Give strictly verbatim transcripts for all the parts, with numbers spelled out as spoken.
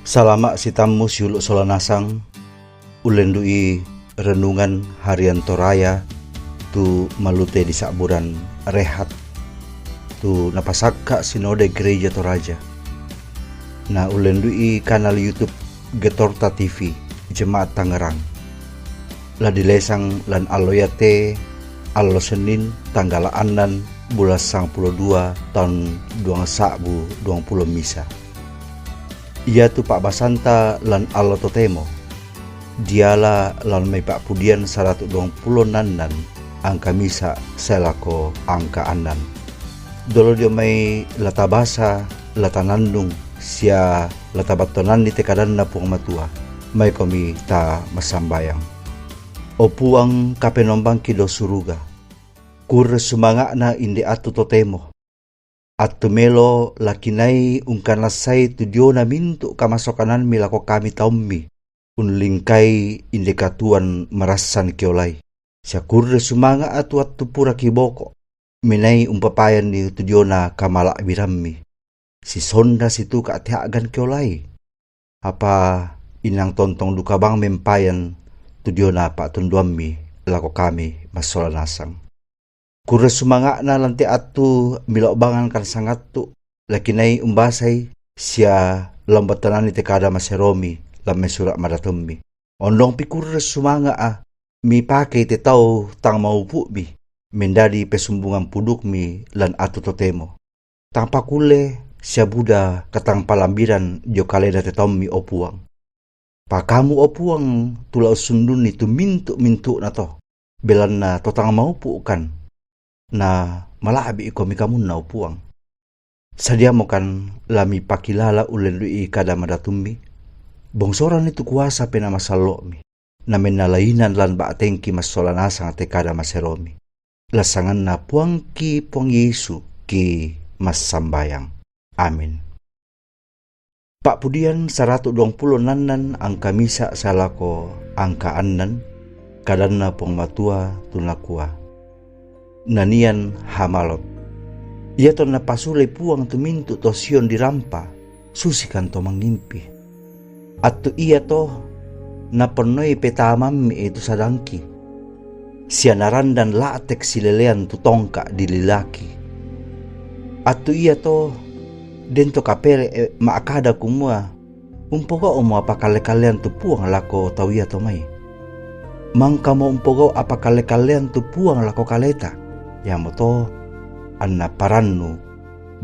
Salama' sitammu siulu' sola nasang. Ullendu'i renungan harian Toraya tu malute disa'buran Rehat, tu napasakka' Sinode Gereja Toraja. Na ullendu'i kanal YouTube Getorta T V, Jemaat Tangerang. La dilesang lan allo iate, allo Sennin, tanggala annan, bulan sangpulo dua, taun duang sa'bu duang pulo misa. Iatu pa'basanta lan allo totemo, diala lan mai pa'pudian saratu' duang pulo nannan angka misa' sae lako angka annan. Dolo dio mai la tabasa, la tanannung, sia la tabattuananni te kadanNa Puang Matua, maikomi ta massambayang. O Puang, Kapenombangki dio suruga, kurre sumanga'na inde attu totemo. Attu melo la kinai ungkanassai tu diona mintu' kamasokanammi lako kami taummi, unlingkai inde katuoan marassan kiolai. Sia kurre sumanga' atu attu pura kiboko', minai umpapayanni tu diona kamala'birammi. Sisonda situka' tea'gan kiolai. Apa inang tontong duka bang mempayan tu diona pa'tonduammi lako kami massola nasang. Kurre sumanga'na lan te attu mila'bangankan sangattu, la kinai umbasai sia la umbattuananni te kada maseromi lan mai sura' madatummi. Ondongpi kurre sumanga'a mipakei te tau tang maupu'mi mendadi pesumbungan pudukmi lan attu totemo. Tang pakulle sia buda katangpalambiran dio kalena te taummi, o Puang. Pakamu, o Puang, tu la ussundunni tu mintu'-mintu'na to, belanna to tang maupu'kan, na mala'bi'komi kamunna, o Puang. Sadiamokan la mipakilala ullendu'i kada madatummi, bongsoranni tu kuasa Penaa Masallo'mi, na mennalainan lan ba'tengki massola nasang te kada maseromi. Lan sanganNa Puangki Puang Yesu ki massambayang. Amin. Pa'pudian saratu' duang pulo nannan angka misa' sae lako angka annan, kadanNa Puang Matua tu nakua, Nanian hamalot. Iatonna pasulei Puang tu mintu' to Sion dirampa, susikan to mangngimpi. Attu iato naponnoi petamammi tu sadangki, sia narandan la'tek silelean tu tongka' dililaki. Attu iato den to kapere' ma'kada kumua, Umpogau'mo apa kalle-kallean tu Puang lako tau iato mai. Mangkamo umpogau' apa kalle-kallean tu Puang lako kaleta, iamoto anna parannu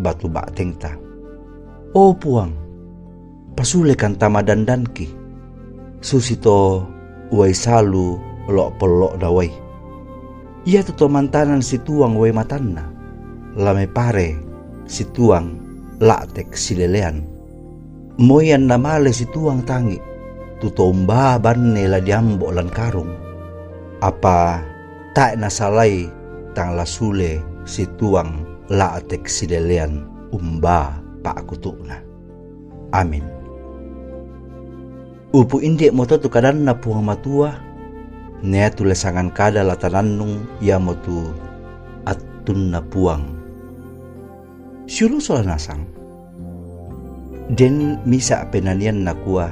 batu ba'tengta. O Puang, pasulekan tama dandanki, susito uai salu lo'pollo'na uai. Iatu to mantanan situang uai matanna, la mepare situang la'tek silelean. Moi anna male situang tangi', tu to umbaa banne la diambo' lan karung. Apa tae' nasalai tang la sule situang la'tek silelean umbaa pa'kutu'na. Amin. Upu' inde'moto tu kadanNa Puang Matua, nea tu lesangan kada la tanannung iamotu attunna Puang. Siulu' sola nasang. Den misa' penanian nakua,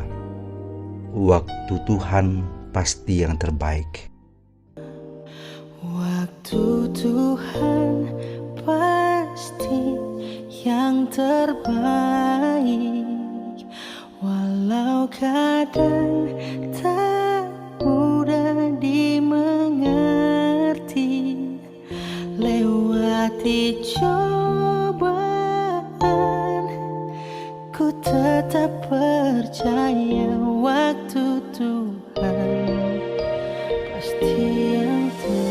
waktu Tuhan pasti yang terbaik. Waktu Tuhan pasti yang terbaik, walau kadang tak mudah dimengerti. Lewati cobaan, ku tetap percaya waktu Tuhan pasti yang terbaik.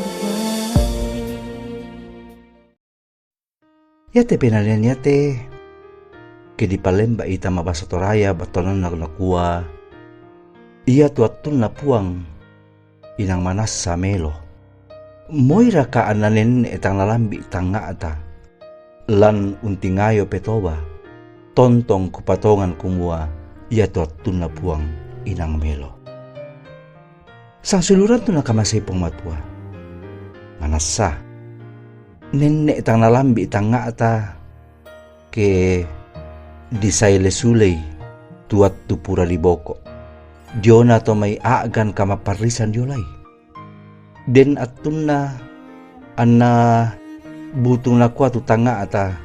Iate penanian iate, ke dipalemba' ita mabasa Toraya battuananna nakua, iatu attunna Puang inang manassa melo. Moiraka anna nenne' tang nalambi' tangnga'ta, lan untingayo petoba, tontong kupatongan kumua iatu attunna Puang inang melo. Sangsiuluran tu nakamasei Puang Matua. Manassa. Nenne' tang nalambi' tangnga'ta, ke disaile sulei, tu attu pura liboko'. Diona to mai a'gan kamaparrisan diolai. Den attunna anna butung nakua tu tangnga'ta,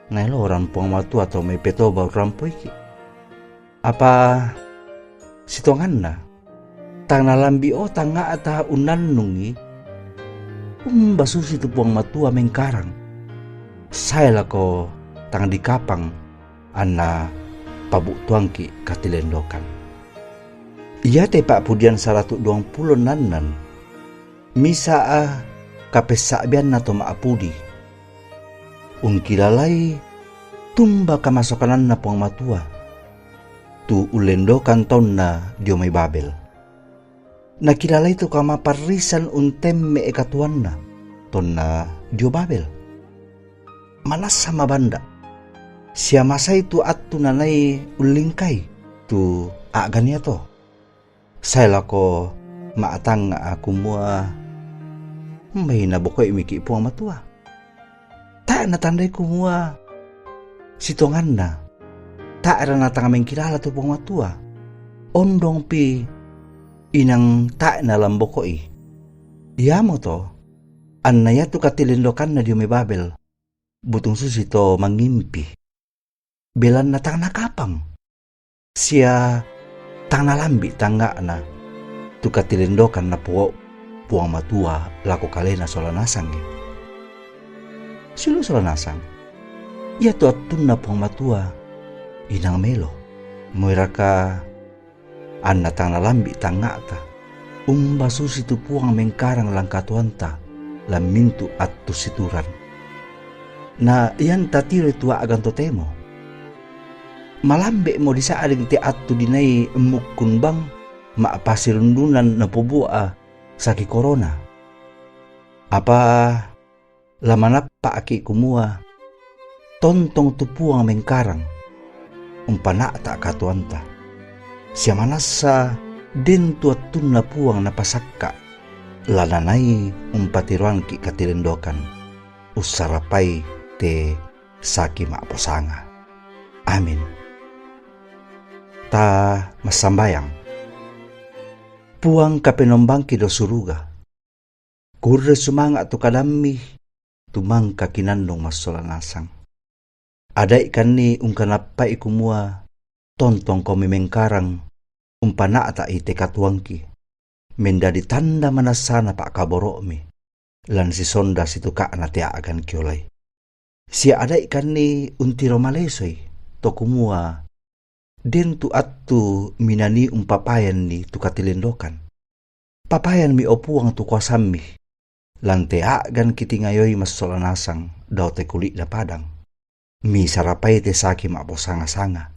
naeloran Puang Matua to mai petoba urampoiki'. Apa sitonganna, tang nalambi' o tangnga'ta unnannungi, umba susi tu Puang Matua mengkarang. Sae lako tang dikapang anna pabu'tuangki' katilendokan. Iate pa'pudian saratu' duangpulo nnannan, misa'a kapessa'bianna to ma'pudi. Ungkilalai tumba kamasokananna Puang Matua, tu ullendokan taunna dio mai Babel. Nakilalai tu kamaparrisan untemme'e katuoanna tonna dio Babel. Manassa mabanda', sia masai tu attu nanai ullingkai tu a'gan iato. Sae lako ma'tangnga' kumua, mai naboko'imiki' Puang Matua. Tae' natandai kumua sitonganna, tae'ra natang mengkilala tu Puang Matua. Ondongpi inang tae' nalamboko'i. Iamoto anna iatu katilendokanna dio mai Babel butung susi to mangngimpi. Belanna tang nakapang, sia tang nalambi' tangnga'na tu katilendokan napogau' Puang Matua lako kalena sola nasangngi. Siulu' sola nasang, iatu attunna Puang Matua inang melo. Moiraka anna tang nalambi' tangnga'ta, umba susi tu Puang mengkarang lan katuoanta lan mintu' attu situran. Na ian tatiroi tu a'gan totemo. Malambe'mo disa'ring te attu dinai mukkun bang ma'pasirundunan napobua'a saki korona. Apa la manappa'ki' kumua, tontong tu Puang mengkarang, umpana'ta' katuoanta. Sia manassa den tu attunna Puang napasakka', la nanai umpatiroangki' katilendokan, ussarapai te saki ma'posanga. Amin. Ta massambayang. Puang Kapenombangki dao suruga, kurre sumanga' tu kadammi tu mangka kinannung massola nasang. Ada'ikanni ungkanappa'i kumua tontongkomi mengkarang umpana'ta'i te katuoangki, mendadi tanda manassana pa'kaboro'mi lan sisonda situka'na te a'gan kiolai. Sia ada'ikanni untiro malesoi to kumua den tu attu minanii umpapayanni tu katilendokan. Papayanmi, o Puang, tu kuasammi, lan te a'gan kitingayoi massola nasang dao te kuli'na padang. Misarapai te saki ma'posanga-sanga.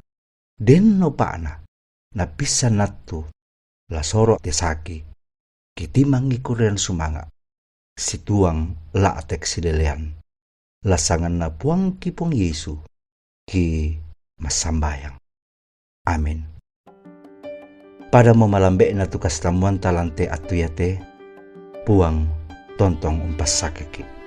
Den nopa'na napissan attu la soro' te saki, kitimangngi kurrean sumanga', situang la'tek silelean. Lan sanganna Puangki Puang Yesu ki massambayang. Amin. Padamo malambe'na tu kastammuanta lan te attu iate, Puang tontong umpassakeki'.